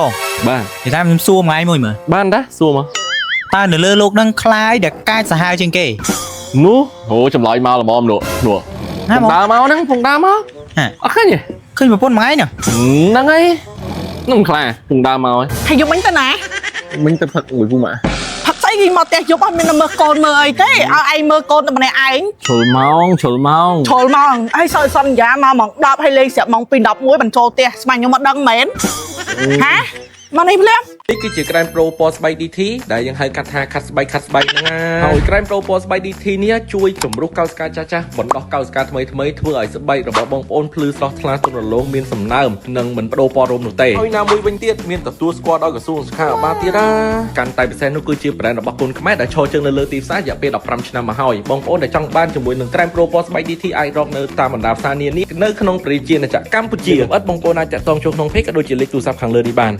បង បាទ និយាយថាខ្ញុំសួរមួយថ្ងៃមួយមើល បានតាសួរមក តើនៅលើលោកហ្នឹងខ្លាយដែលកាចសាហាវជាងគេ នោះអូចម្លើយមកល្មមនោះនោះ ណាបង ពងដើរមកហ្នឹងពងដើរមក ហា អត់ឃើញទេ ឃើញប្រពន្ធមួយថ្ងៃហ្នឹង ហ្នឹងហើយនោះខ្លាពងដើរមកហើយ ហើយយប់មិញទៅណា មិញទៅផឹកមួយពូម៉ាក់ ផឹកស្អីគេមកផ្ទះយប់អត់មានតែមើលកូនមើលអីទេឲ្យឯងមើលកូនតែម្នាក់ឯង ជ្រុលម៉ោងជ្រុលម៉ោង ឈលមកហើយសសន្យាមកម៉ោង10ហើយលេងស្រាប់ម៉ោង2 11បញ្ចូលផ្ទះស្មានខ្ញុំអត់ដឹងមែនហាមកនេះភ្លាម នេះគឺជាក្រែម Pro ពណ៌ស្បែក DT ដែលយើងហៅកាត់ថាខាត់ស្បែកខាត់ស្បែកហ្នឹងណាហើយក្រែម Pro ពណ៌ស្បែក DT នេះជួយជំរុះកោសិកាចាស់ចាស់បណ្ដោះកោសិកាថ្មីថ្មីធ្វើឲ្យស្បែករបស់បងប្អូនភ្លឺស្រស់ថ្លាទន់រលោងមានសំណើមនិងមិនបដូរពណ៌រោមនោះទេហើយណាមួយវិញទៀតមានទទួលស្គាល់ដោយក្រសួងសុខាភិបាលទៀតណាកាន់តែពិសេសនោះគឺជា brand របស់កូនខ្មែរដែលឈរជើងនៅលើទីផ្សាររយៈពេល15ឆ្នាំមកហើយបងប្អូនដែលចង់បានជាមួយនឹងក្រែម Pro ពណ៌ស្បែក DT អាចរកនៅតាមបណ្ដាផ្សារនានានៅក្នុងប្រជាណាចក្រកម្ពុជាលម្អិតបងប្អូនអាចតាក់ទងចូលក្នុង page ក៏ដូចជាលេខទូរស័ព្ទខាងលើនេះបាន។